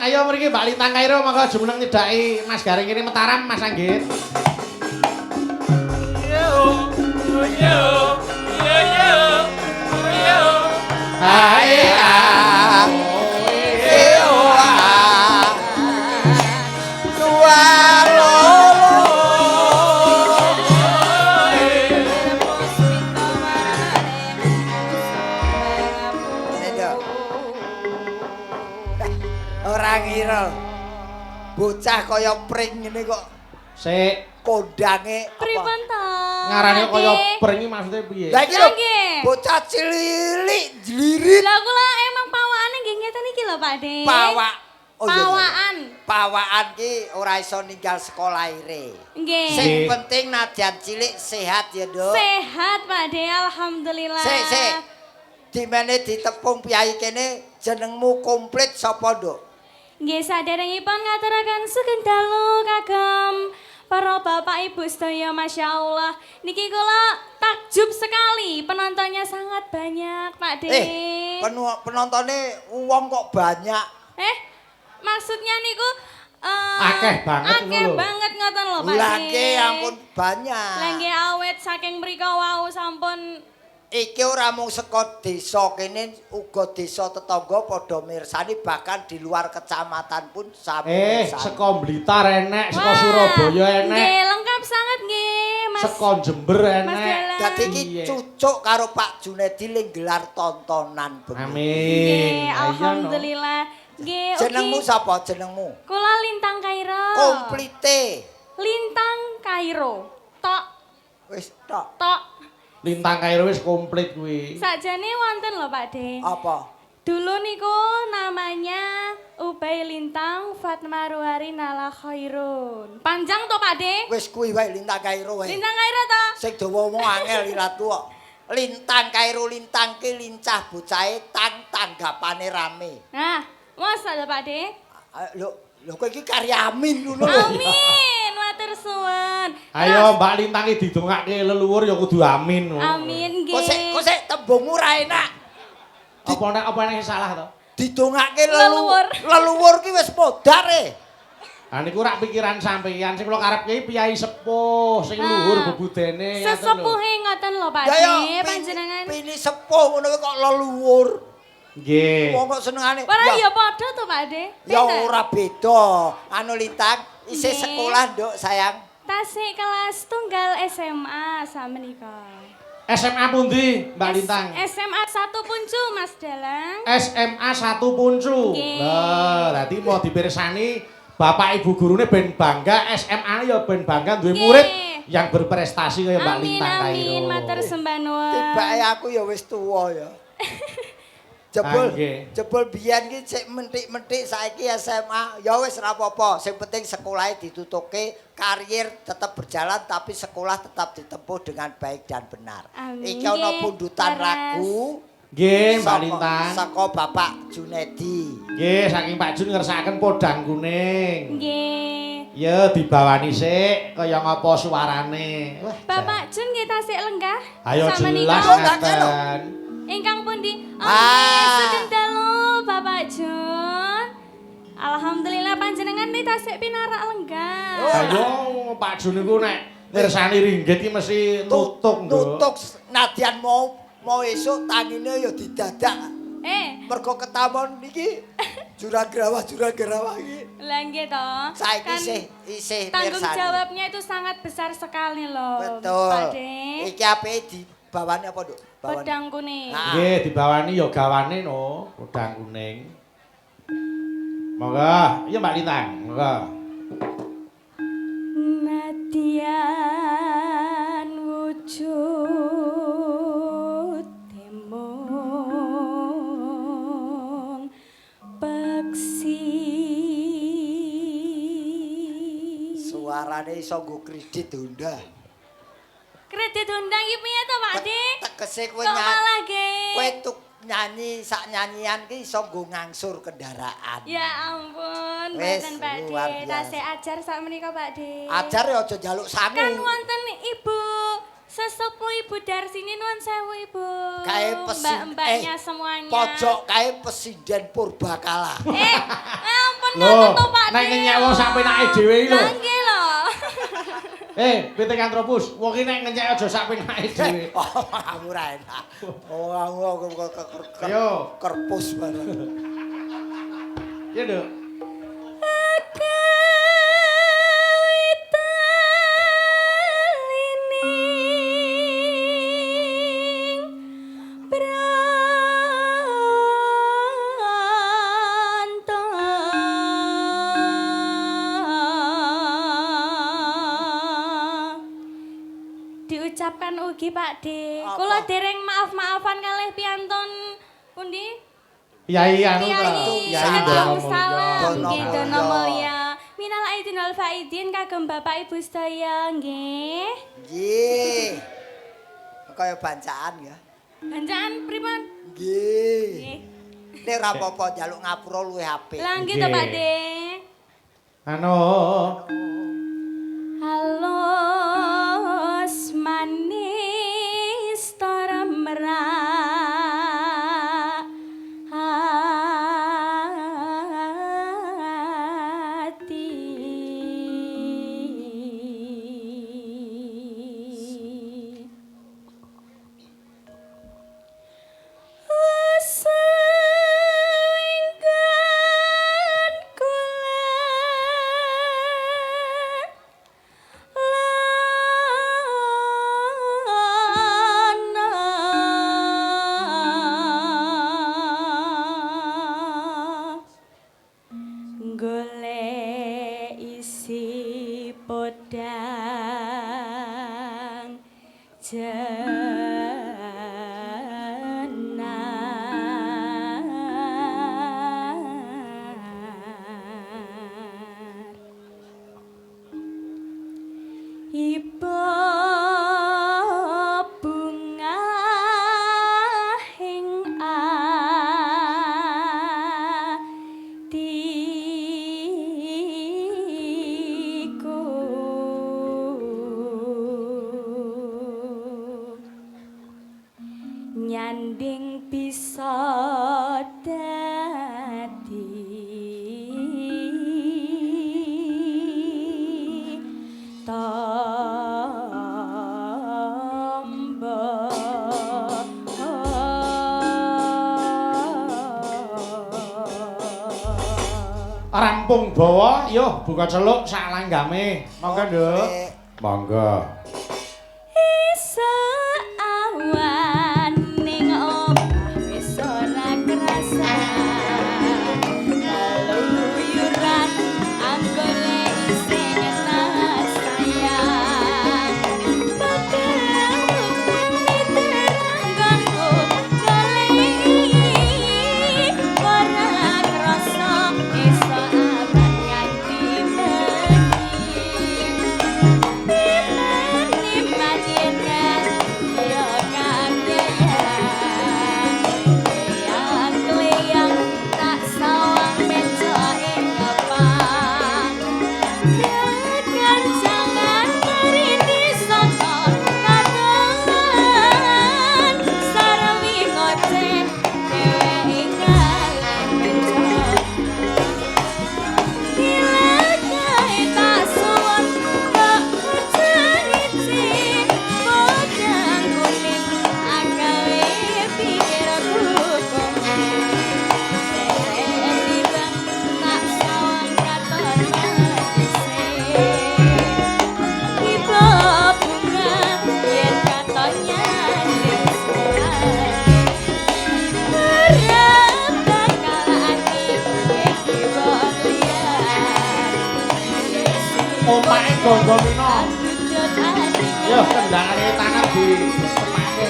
Ayo mriki Mbak Lintang Kairo, monggo jumeneng nyedhaki Mas Gareng kene Mataram, Mas Anggit. Yo yo yo yo yo. Ae a. E o a. Dua loro. Puspita warnane. Ayo. Ora ngira. Bocah kaya pring ngene kok Sik, kondange apa? Pripun to? Ngarane kaya Ade? pring iki maksudnya piye? Lah iki lho, Nggih. bocah cilik jlirit. Lah kula emang pawakane nggih ngeten iki lho, Pak De. Pawak. Oh, iya, iya. Pawaan. Pawaan ki ora iso ninggal sekolah ire. Nggih. Sing Nggih. penting nadyan cilik sehat ya, Nduk. Sehat, Pak De, alhamdulillah. Sik, sik. Dimene ditepung piyai kene jenengmu komplit sapa, Nduk? Nggih, saderengipun ngaturaken sugeng dalu kagem para bapak ibu sedaya, Masya Allah. Niki kula takjub sekali, penontonnya sangat banyak, Pak De. Eh, penontone wong kok banyak. Eh, maksudnya niku Akeh banget akeh ngono lho. banget ngoten lho, Pak Lah De. nggih ampun banyak. Lah nggih awet saking mriko wau sampun. Iki ora mung saka desa kene, uga desa tetangga padha mirsani, bahkan di luar kecamatan pun sami Eh, mirsani. saka Blitar enek, saka Wah, Surabaya enek, nggih, lengkap sangat nggih, Mas. saka Jember Mas enek. Dalang. Dadi iki cucuk karo Pak Junedi ling gelar tontonan bengi. Amin. Nggih, Ayo, no. alhamdulillah. Nggih, Jenengmu ugi. sapa jenengmu? Kula Lintang Kairo. Komplite. Lintang Kairo. Tok, Wis tok. tok. Lintang Kairo wis komplit kuwi. Sakjane wonten lho, Pak De. Apa? Dulu niku namanya Ubay Lintang Fatma Ruhari Nala Khairun. Panjang to, Pak De? Wis kuwi wae, Lintang Kairo wae. Lintang Kairo to? Sing dawa omong angel ilatku kok. Lintang Kairo, lintang ki lincah bocahe, tang tanggapane rame. Nah, masa to, Pak De? Ah, lho, lho, kowe iki karya amin ngono lho. Amin, matur suwun. Ayo Mbak Lintang iki didongake leluhur ya kudu amin. Amin nggih. Kok sik, kok sik tembungmu ra enak. Apa nek salah to? Didongake Leluhur. leluhur. Leluhur ki wis modar e. Ha niku rak pikiran sampeyan, sing kula karepke piyai sepuh, sing luhur bebudene ngaten lho. Sesepuhe ngoten lho, Pak Ya ya, De, panjenengan. Pini sepuh ngono kuwi kok leluhur. Nggih. Wong kok senengane. Ora ya padha to, Pak De? Ya Pinten? ora beda. Anu Lintang, isih sekolah, Nduk, sayang? Tasik kelas tunggal SMA samenika. SMA pundi, Mbak Lintang? SMA 1 Puncu, Mas Dalang. SMA 1 Puncu. Nggih. Lah, dadi mau dipirsani bapak ibu gurune ben bangga, SMA ya ben bangga duwe murid yang berprestasi kaya Mbak Amin Lintang amin, Kairo. matur sembah nuwun. Tibake aku ya wis tuwa ya. Jebul, Ah, nggih. jebul biyen ki sik mentik-mentik, saiki SMA, ya wis ora apa-apa. Sing penting sekolahnya ditutuke, karir tetap berjalan tapi sekolah tetap ditempuh dengan baik dan benar. Amin. Iki ana Nggih, pundutan leres. lagu Nggih, Mbak saka Lintang. saka Bapak Junedi. Nggih, saking Pak Jun ngersakaken podang kuning. Nggih. Ya dibawani sik kaya ngapa suarane. Wah, Bapak Jun nggih tasik lenggah. Ayo Samenika. jelas Oh, kakek lho. ngaten. Ingkang pundi? Oh, Ah. nggih, sugeng dalu Bapak Jun. Alhamdulillah panjenengan nih tasik pinarak lenggah. Oh. Ayo Pak Jun niku nek mirsani ringgit ki mesti tutuk, Nduk. Tutuk nadyan mau mau esuk tangine ya didadak. Eh, Mergo ketamon iki jurang gerawah, jurang gerawah iki. Lah nggih to. Saiki Kan isih isih tanggung mirsani. jawabnya itu sangat besar sekali loh. Betul. Pak De. Iki apike dibawani apa, Nduk? Bawani. Pedang kuning. Nah. Nggih, dibawani ya gawane no, podang kuning. Monggo, iya Mbak Lintang, monggo. Nadyan wujud mung peksi. Suarane iso nggo kredit Honda. Kredit Honda iki piye to, Pak De? Tegese kowe Kok nyanyi, malah ge? kowe tuk nyanyi sak nyanyian ki iso nggo ngangsur kendaraan. Ya ampun, Wis, mboten, Pak De. luar biasa. Tasih ajar sak menika, Pak De. Ajar ya aja njaluk sangu. Kan wonten Ibu sesepuh, Ibu Darsini, nuwun sewu Ibu. Kae pesin Mbak-mbaknya eh, semuanya. Pojok kae pesinden purbakala. Eh, ampun Ngoten to Pak. Nek ngenyek wong sak penake dhewe iki lho. Lah nggih lho. Pithecanthropus, wong iki nek ngenyek aja sak penake dhewe. Oh, aku ora enak. Oh, aku Ayo. kerpus bareng. Iya, Nduk. Diucapkan ugi Pak D. Apa? Kula dereng maaf-maafan kalih piantun pundi? Yai anu ta. Kiai Yai Salam Dono salam Mulya. nggih Dono Dono Mulya. Minal aidin wal faidin kagem Bapak Ibu sedaya nggih. Nggih. Kaya bancaan ya. Bancaan pripun? Nggih. Nggih. Nek ora apa-apa njaluk ngapura luwih apik. Lah nggih to Nggih. Pak De. Anu. Halus manis tora merak hati. Usenggan kula lana golek isi podang jenar. Iba bunga ing atiku. Nyanding bisa dadi tombo. Rampung bawa, yo buka celuk sak langgame. Monggo, Nduk. Oke. Monggo. Esuk awan ning omah wis ora kerasa. Keluyuran anggone isih ngetas sayang. Padahal miteranggonku goleki ora krasa esuk awan nganti bengi. Omake Gangga Mina. Yo kendangane tangan di sepake.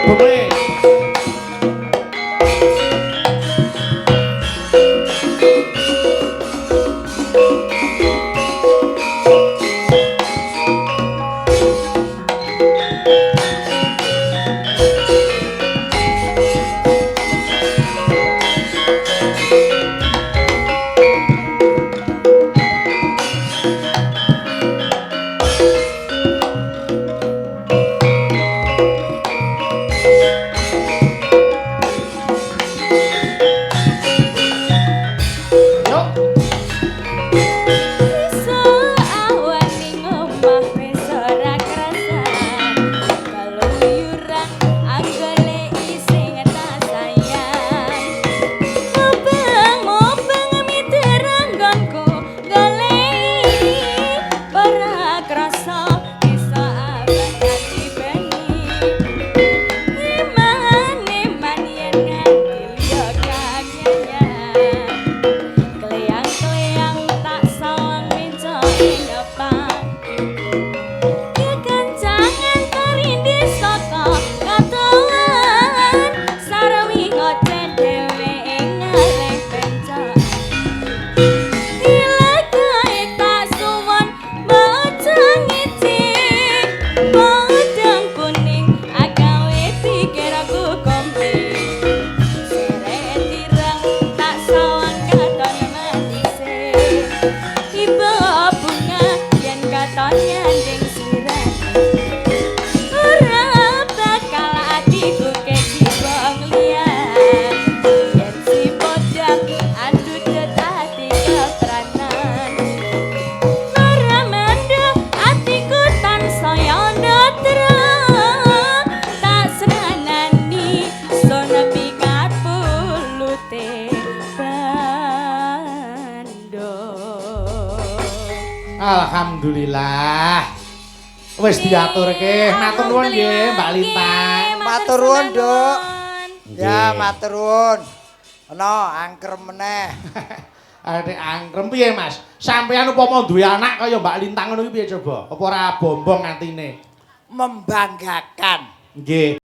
Bumle. Ibu bunga yen katon nyanding slirane, ora bakal atiku keki wong liyan. Yen si podang andutut ati kepranan, maremendo atiku tansaya netra. Tak senanani sono pikat pulute bando. Alhamdulillah. Wis diaturke. Matur nuwun nggih, Mbak Lintang. Matur nuwun, Nduk. Ya, Nggih. Matur nuwun. Ana angker meneh. Adek angkrem piye, Mas? Sampeyan upama duwe anak kaya Mbak Lintang ngono iki piye coba? Apa ora bombong atine? Membanggakan. Nggih.